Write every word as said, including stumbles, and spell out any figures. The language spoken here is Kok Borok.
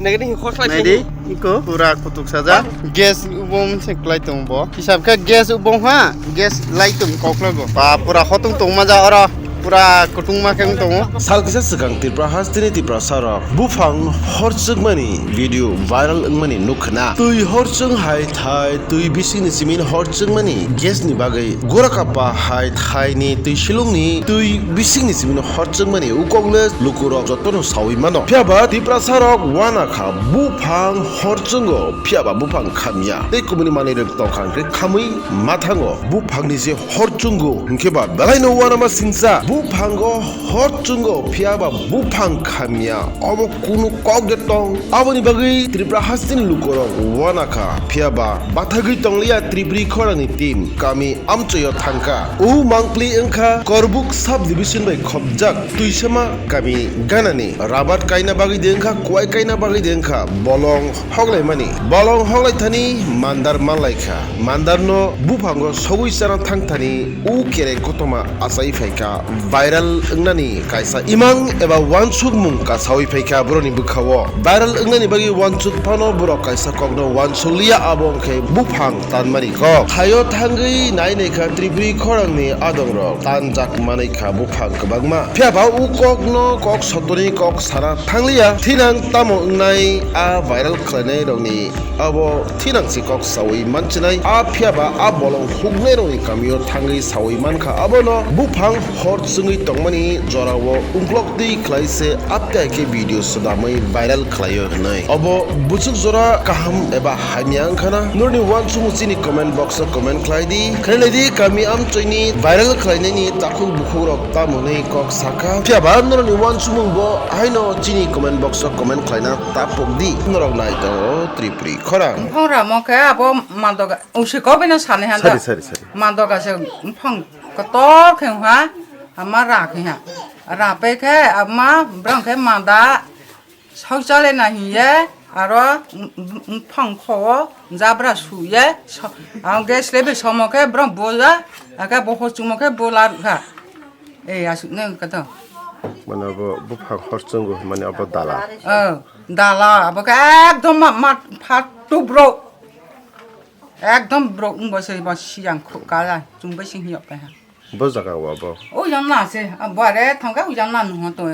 Nagini hokhlai Naidi, iko pura kutuk sajak. Gas ubom se klai tong bo. Hisab khe gas ubom ha, gas lai tong kok lago. Ba pura hotung tong maja oro. Pura kutung ma khe tongo. Sal kisa swkang Tripura hasteni Tiprasa rok buphang horchwkmani video viral wngmani nukha na. Twi horchwng hai thai twi bisingni simin horchwkmani gas ni bagwi gora kapa hai thai ni twi silung ni twi bisingni simin horchwkmani ukok le lukurok jotono sawi mano. Phiya ba Tiprasa rok wana kha buphang horchwngo, phiya ba buphang khamya. Tei kubuni manwi rok tongkha hwnkhe khamwi mathango. Buphang ni je horchwngo hwnkhe ba belai no wana ma singsa. Buphango horchwngo phiya ba buphang khamya. Obo kunu kok de tong. Aboni bagwi Tripura hasteni lukurok wana kha. Phiya ba bathagwi tongliya Tripuri khorangni team kami amchoyo thangkha. O mangpli wngkha Korbuk sub division bai khopjak Tuisama kami ganani. Rabat kaina bagwi de wngkha, kuwai kaina bagwi de wngkha, bolong hoklaimani. Bolong hoklaithani mandar manlaikha. Mandarno buphango sogwi chana thangthani o kereng kotoma achai phaikha. Viral wngnani kaisa imang eba uansukmung kasawi phaikha borokni bwkhao. Viral wngnani bagwi uansuk phano borok kaisa kokno uansukliya, abo wngkhe buphang tanmani kok. Thaio thangwi nai naikha Tripuri khorangni adongrok tanjak manwi kha buphang kwbangma. Phiya ba o kokno kok sotoni kok sana thangliya, thinang tamo wngnai a viral khlainairokni abo thinang si kok sawi manchinai. A phiya ba a bolong huknairokni kamio thangwi sawi mankha. Abono buphang hor chwngwi tongmani jorao ungkloktwi khlai se apte hai khe video swnamwi viral khlaio hwnwi. Obo buchuk jora kaham eba hamya wngkhana? Norokni uansukmung chini comment box o comment khlai di. Khlai lai di kami amchoini viral khlainani takhuk bukhukrok tamo hwnwi kok sakha. Phiya ba norokni uansukmung bo haino chini comment box o comment khlaina ta pok di. Norok nai tongo Tripuri khorang. Phang ramo khe abo mandoga usi kok bino sani handa. Sari, sari, sari. Mandoga se phang kotor khe ha, ama ra khe ha. Ra pe khe ama brang khe manda. Shauchalai na hiye, aro, mm, mm, mm, phang kho, jabra suye, so-, ang gas lebe somo khe, bro, bola, aka bo hochumo khe bola rukha. Eh, asuk ne kato. Mane abo buphang horchungo, mane abo dala. Oh, dala, abo khe ekdom ma, ma, phat tu bro. Ekdom bro, ungbo se ba siyang khu kala, chungbai sing hiyok kha. Bo jaga o abo. O yang na se, a, bo are thangka o yang na nung to.